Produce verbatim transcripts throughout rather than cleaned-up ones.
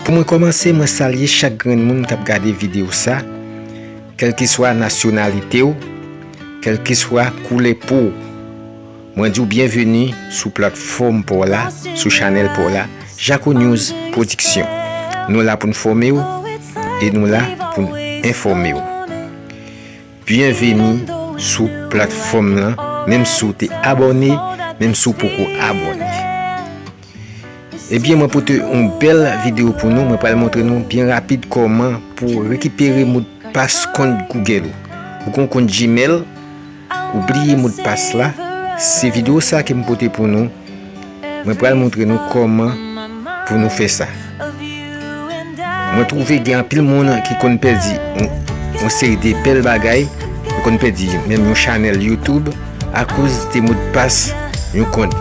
Pou mwen kòmanse, mwen salye chak grenn moun k ap gade videyo sa, kèlkeswa nasyonalite w, kèlkeswa koulè po w. Mwen di w byenveni sou platfòm pa w la, sou chanèl pa w la, Jaco News Production. Nou la pou n fòme w e nou la pou n enfòme w. Byenveni sou platfòm lan, menm si w te abòne, menm si w poko abòne. Ebyen, mwen pote yon bèl videyo pou nou. Mwen pral montre nou byen rapid kòman pou w rekipere modpas kont Google ou. Ou gen yon kont Gmail, ou bliye modpas la. Se videyo sa ke m pote pou nou. Mwen pral montre nou kòman pou nou fè sa. Mwen twouve gen anpil moun ki konn pèdi yon, yon seri de bèl bagay. Yo konn pèdi menm yon chanèl YouTube akoz de modpas yon kont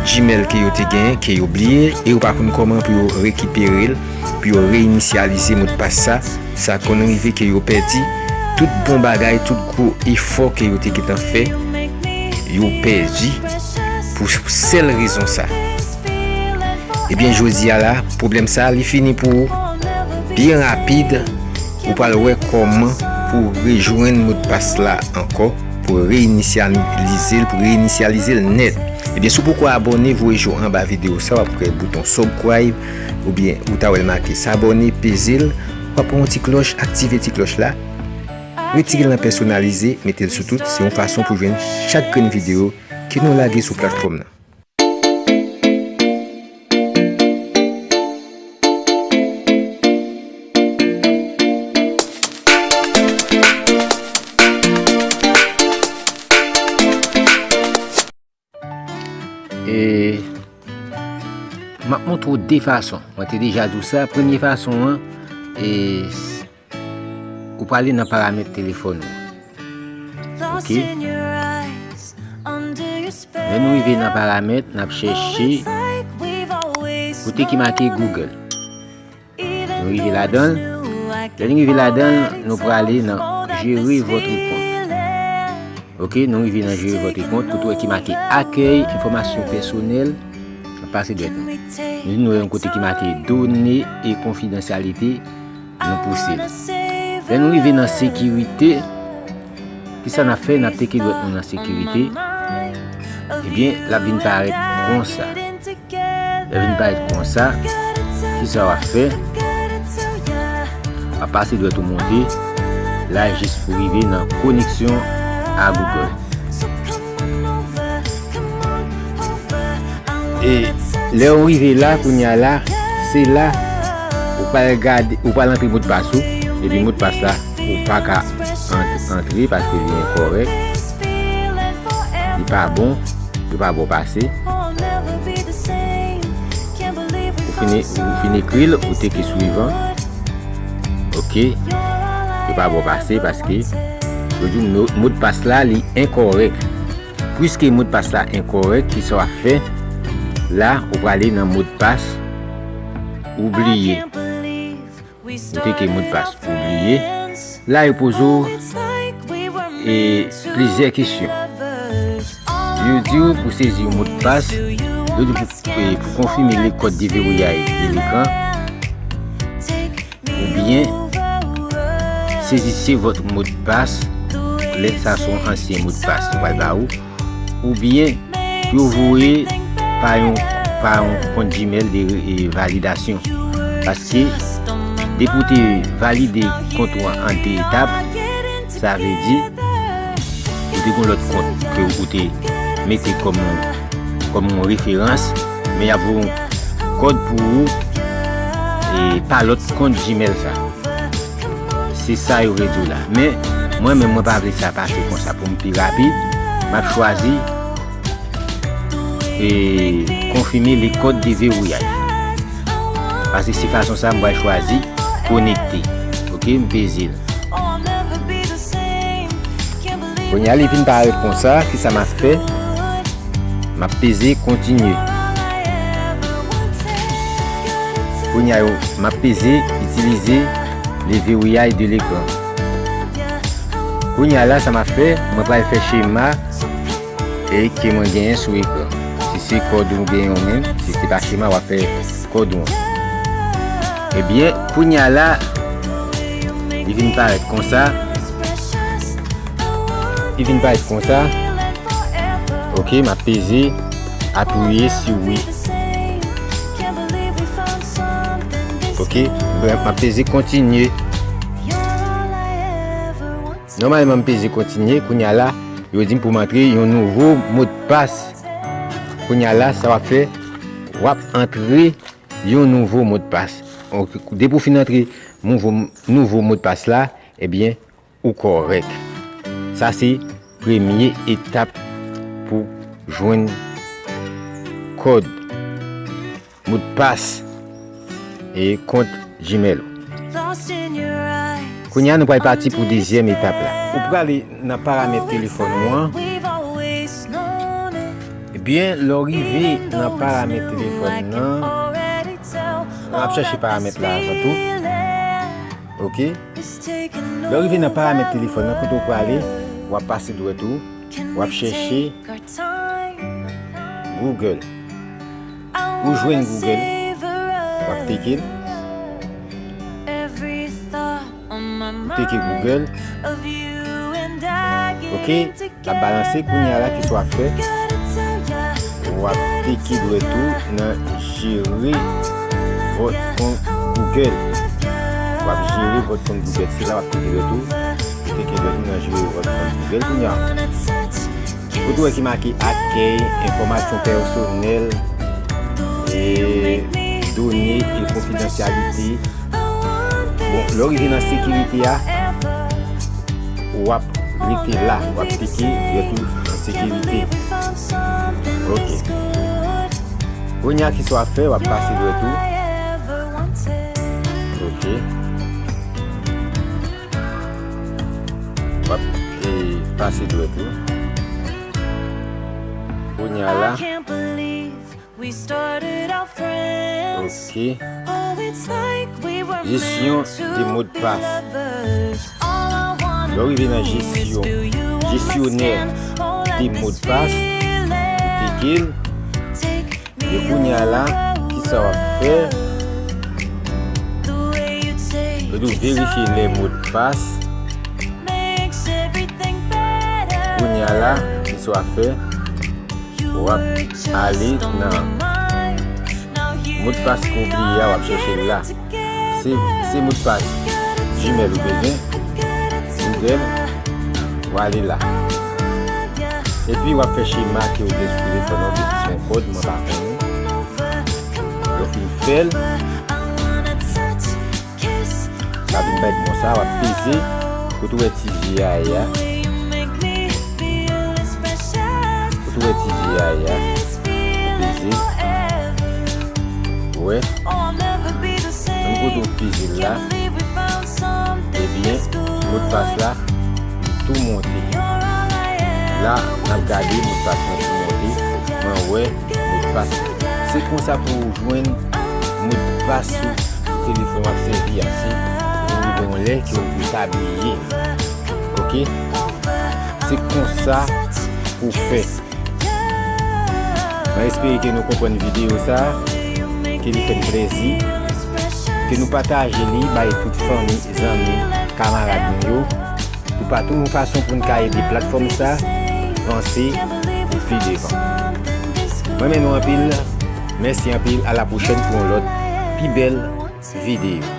Gmail ke yo te genyen, ke yo bliye, e yo pa konn kòman pou yo rekipere l, pou yo reyinisyalize modpas sa. Sa konn rive ke yo pèdi tout bon bagay, tout gwo efò ke yo te gentan fè, yo pèdi pou sèl rezon sa. Ebyen, jodi a la, pwoblèm sa, li fini pou ou. Byen rapid, ou pral wè kòman pou rejwenn modpas la ankò, pou reyinisyalize l, pou reyinisyalize l nèt. Ebyen, si w poko abòne, voye je w anba videyo sa, w ap wè bouton subscribe, oubyen ou ta wè l make s'abonner, peze l, w ap wè yon ti klòch, aktive ti klòch la, retire l nan pèsonalize, mete l sou tout, se yon fason pou jwenn chak grenn videyo ke nou lage sou platfòm nan. E m ap montre w de fason. Mwen te deja di w sa. Premye fason an, e, s- ou prale nan paramèt telefòn ou. Ok. Lè nou rive nan paramèt, n ap chèche kote ki make Google. Nou rive ladan l. Lè nou rive ladan l, nou prale nan Gérer votre compte. Ok, nou rive nan Gérer votre compte, kote w wè ki make Accueil, Informations personnelles, n ap pase dwèt nou. Nou vin wè yon kote ki make Données et confidentialité, nou pouse l. Lè nou rive nan Sécurité, kisa n ap fè? N ap teke dwèt nou nan Sécurité. Ebyen, l ap vin parèt konsa. Lè vin parèt konsa, kisa w ap fè? W ap pase dwèt ou monte. La, jis pou rive nan koneksyon a Google. E lè w rive la, kounye a la, se la ou pral gade, ou pral antre modpas ou, epi modpas la, ou pa ka ant- antre paske li enkòrèk, li pa bon, yo pa ba w pase. Ou fin, ou fin ekri l, ou teke swivan. Ok. Yo pa ba w pase paske yo di w mo- modpas la, li enkòrèk. Piske modpas la enkòrèk, kisa w ap fè? La, ou prale nan modpas oubliye. Ou teke modpas oubliye. La, yo poze w, e, plizyè kesyon. Yo di w pou sezi yon modpas, yo di w pou, e, pou konfime le code de verrouillage de l'écran, oubyen saisissez votre mot de passe, lè sa se yon ansyen modpas yo pral ba ou, oubyen yo voye pa yon, pa yon kont Gmail de, e, validasyon. Paske depi w te valide kont ou an an de etap, sa vle di ou te gen lòt kont ke ou te mete kòm yon, kòm yon referans, men y ap voye yon kòd pou ou, e, pa lòt kont Gmail sa. Se sa yo vle di w la. Men, mwen menm, mwen pa vle sa pase konsa. Pou m pi rapid, m ap chwazi, e, confirmer le code de verrouillage. Paske se fason sa m pral chwazi konekte. Ok, m peze l. Kounye a, li vin parèt konsa, kisa m ap fè? M ap peze kontinye. Kounye a yo, m ap peze itilize le verrouillage de l'écran. Kounye a la, sa m ap fè, mwen pral fè chema e ke mwen genyen sou ekran. Si se kòd ou genyen ou menm, si se pa chema, w ap fè kòd ou an. Ebyen, kounye a la, li vin parèt konsa. Li vin parèt konsa. Ok, m ap peze, apiye sou wi. Ok, m ap peze kontinye. Nòmalman, m peze kontinye. Kounye a la, yo di m pou m antre yon nouvo modpas. Kounye a la, sa w ap fè, w ap antre yon nouvo modpas. Donk, depi w fin antre nouvo, nouvo modpas la, ebyen, ou kòrèk. Sa se premye etap pou jwenn kòd, modpas e kont Gmail ou. Kounye a, nou pral pati pou dezyèm etap la. Ou prale nan paramèt telefòn ou an. Ebyen, lè w rive nan paramèt telefòn nan, w ap chèche paramèt la avan tou. Ok? Lè w rive nan paramèt telefòn nan, kote w prale, w ap pase dwèt ou, w ap chèche Google. Ou jwenn Google, w ap teke l. Ou teke Google. Ok, l ap balanse. Kounye a la, kisa w ap fè? W ap teke dwèt ou nan jere vòt kont Google. W ap jere vòt kont Google. Se la w ap teke dwèt ou. Ou teke dwèt ou nan jere vòt kont Google kounye a. Ou tou wè ki make akèy, enfòmasyon pèsonèl, e done e konfidansyalite. Bon, lè w rive nan sekirite a, w ap rete la, w ap teke dwèt ou nan sekirite. Ok. Kounye a, kisa w ap fè? W ap pase dwèt ou. Ok. W ap, e, pase dwèt ou. Kounye a la. Ok. Jesyon de modpas. Lè w rive nan jesyon, jesyonè de modpas, ou teke l. E kounye a la, kisa w ap fè? Ou dwe verifye lè modpas. Kounye a la, kisa w ap fè? W ap ale nan modpas ke w bliye a, w ap chèche l la. Se, se modpas Gmail ou bezwen. Google, w ale la. Epi w ap fè chema ke w gen sou telefòn nan, oubyen si se yon kòd, mwen pa konnen. Lè w fin fè l, sa vin parèt konsa, w ap peze, kote w wè ti zye a ye a. Kote w wè ti zye a ye a. Ou peze. Ou wè. Menm kote w peze l la. Ebyen, modpas la, li tou monte. La, n ap gade modpas lan tou monte. Mwen wè modpas. Se konsa pou w jwenn modpas sou telefòn w ap sèvi a. Se pou rive yon lè ke w pou ta bliye. Ok? Se konsa pou w fè. Mwen espere ke nou konprann videyo sa, ke li fè n plezi, ke nou pataje li bay tout fanmi, zanmi, kamarad nou yo. Pou pa tou yon fason pou n ka ede platfòm sa vanse pou pi devan. Mwen renmen nou anpil. Mèsi anpil. A la pwochèn pou yon lòt pi bèl videyo.